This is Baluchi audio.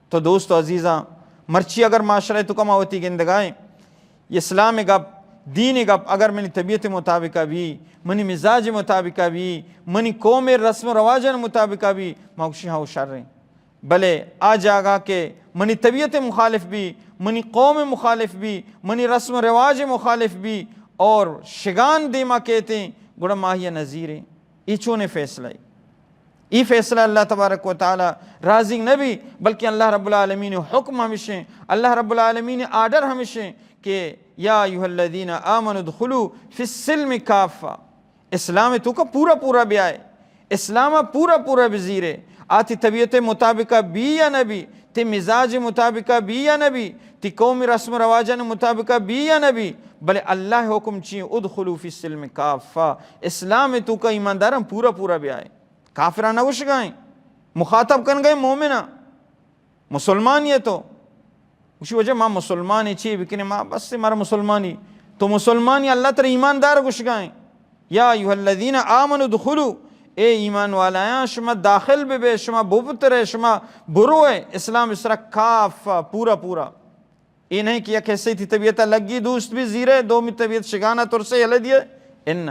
تو دوست و عزیزاں، مرچی اگر معاشرہ توکا ما وتی گندگائیں، اسلام گپ، دین گپ اگر منی طبیعت مطابقہ بی، منی مزاج مطابقہ بی، منی قوم رسم و رواجن مطابقہ بی، ما گوشی ہاں، وہ شر ہیں۔ بلے آ جاگہ کہ منی طبیعت مخالف بی، منی قوم مخالف بی، منی رسم و رواج مخالف بی اور شگان دیما کیتیں، گڑا ماہی نظیریں۔ ای چونیں فیصلہ ای؟ ای فیصلہ اللہ تبارک و تعالی راضی نہ بی، بلکہ اللہ رب العالمین حکم ہمشیں، اللہ رب العالمین آرڈر ہمشیں کہ یا ایھا الذین آمنوا ادخلوا فی السلم کافہ، اسلام توکا پورا پورا بیائے، اسلام پورا پورا بزیرے۔ آ تی طبیعت مطابقہ بی یا نہ بی، تی مزاج مطابقہ بی یا نہ بی، تی قومی رسم و رواجان مطابقہ بی یا نہ بی، بلے اللہ حکم چی؟ ادخلوا فی السلم کافہ، اسلام توکا ایمانداران پورا پورا بیائے۔ کافران نہ گوشگائیں، مخاطب کنگائیں مومنا، مسلمانی ہے تو۔ اسی وجہ ما مسلمانی چی بکنے؟ ما بس مارا مسلمانی۔ تو مسلمانی، اللہ ترا ایماندار گوشگائیں۔ یا ایھا الذین آمنوا ادخلوا، اے ایمان والایاں، شما داخل ببے، شما ببترے، شما بروئے اسلام سرا کافہ، پورا پورا۔ اے نہیں کہ یک حصے تی طبیعت لگی دوست بی زیرے، دومی طبیعت شگانا ترسے یلہ دیے۔ ان